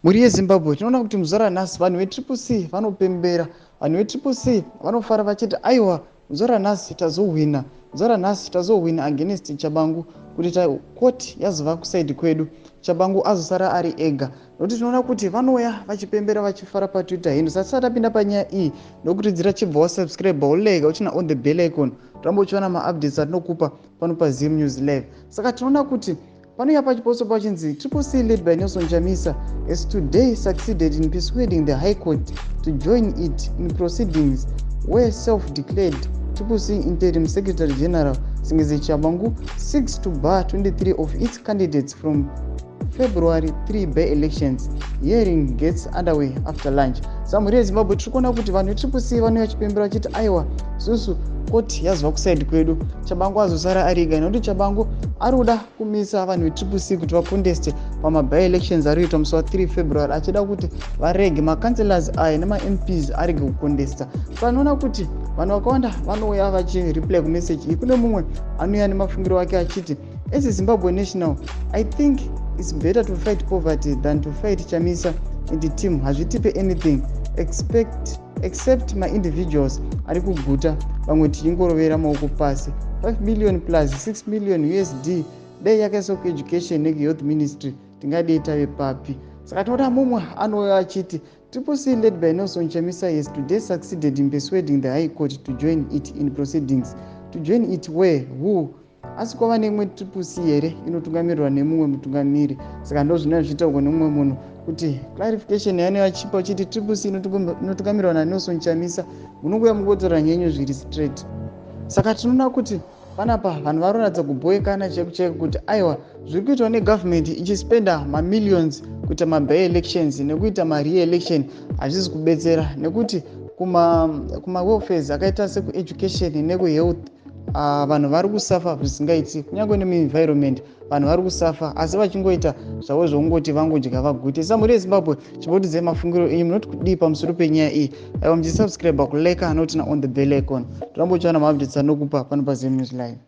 Mhuri yeZimbabwe, tinoona kuti muzuva ranhasi vanhu veTriple C vanopembera. Vanhu veTriple C vanofara vachiti, "Aiwa, muzuva ranhasi tazohwina, muzuva ranhasi tazohwina against Tshabangu, kuti court yazova kuside kwedu, Tshabangu azosara ari ega." Nokuti tinoona kuti vanouya vachipembera, vachifara paTwitter. Hino sati satapinda panyaya iyi, nokuridzira chibva wasubscribe, wolike, uturn on the bell icon, toramba uchiona maupdates atinokupa pano paZim News Live. Saka tinoona kuti panouya pachiposto pachinzi, "Triple C led by Nelson Chamisa has today succeeded in persuading the High Court to join it in proceedings where self-declared Triple C interim secretary general Sengezo Tshabangu seeks to bar 23 of its candidates from February 3 by elections. Hearing gets underway after lunch." Saka mhuri yeZimbabwe, tiri kuona kuti vanhu veTriple C vanouya chipembera vachiti, "Aiwa, susu court yazova kuside kwedu, Tshabangu azosara ari ega," nekuti Tshabangu ari kuda kumisa vanhu veTriple C kuti vaconteste pamaby elections ari kuitwa musi wa3 February, achida kuti varege macouncillors aya nemaMPs arege kucontesta. Saka noona kuti vanhu vakawanda vanouya vachireply kumessage iyi. Kune mumwe anouya nemafungiro ake achiti, "As a Zimbabwe national, I think it's better to fight poverty than to fight Chamisa and the team. Hazvitipe anything except maindividuals ari kuguta, vamwe tichingorovera maoko pasi. 5 million plus 6 million USD dai yakaiswa kueducation nekuhealth ministry, tingadei tave papi?" Saka tinoda mumwe anouya achiti, "Triple C led by Nelson Chamisa has today succeeded in persuading the High Court to join it in proceedings." To join it where? Who? Asi kwava neimwe Triple C here inotungamirirwa nemumwe mutungamiri? Saka ndo zvinova zvichitaurwa nemumwe munhu, kuti clarification yaanenge achipa uchiti Triple C inotungamirirwa naNelson Chamisa. Munongoya mungotaura nyenyu zviri straight. Saka tinoona kuti panapa vanhu varoratidza kubhoekana chaiko chaiko kuti aiwa, zviri kuitwa negovernment ichispenda mamillions kuita maby elections nekuita mare-election hazvisi kubetsera, nekuti kumawelfares akaita sekueducation nekuhealth, vanhu vari kusuffer zvisingaiti. Kunyange nemuenvironment vanhu vari kusuffer, asi vachingoita zvavo zvokungoti vangodya vagute. Samhuri yeZimbabwe, chimbotidzai mafungiro enyu, munoti kudii pamusoro penyaya iyi? Aiwa, muchisubscribe, kulike nokuturn on the bell icon, toramba uchiwana maupdates anokupa pano paZim News Live.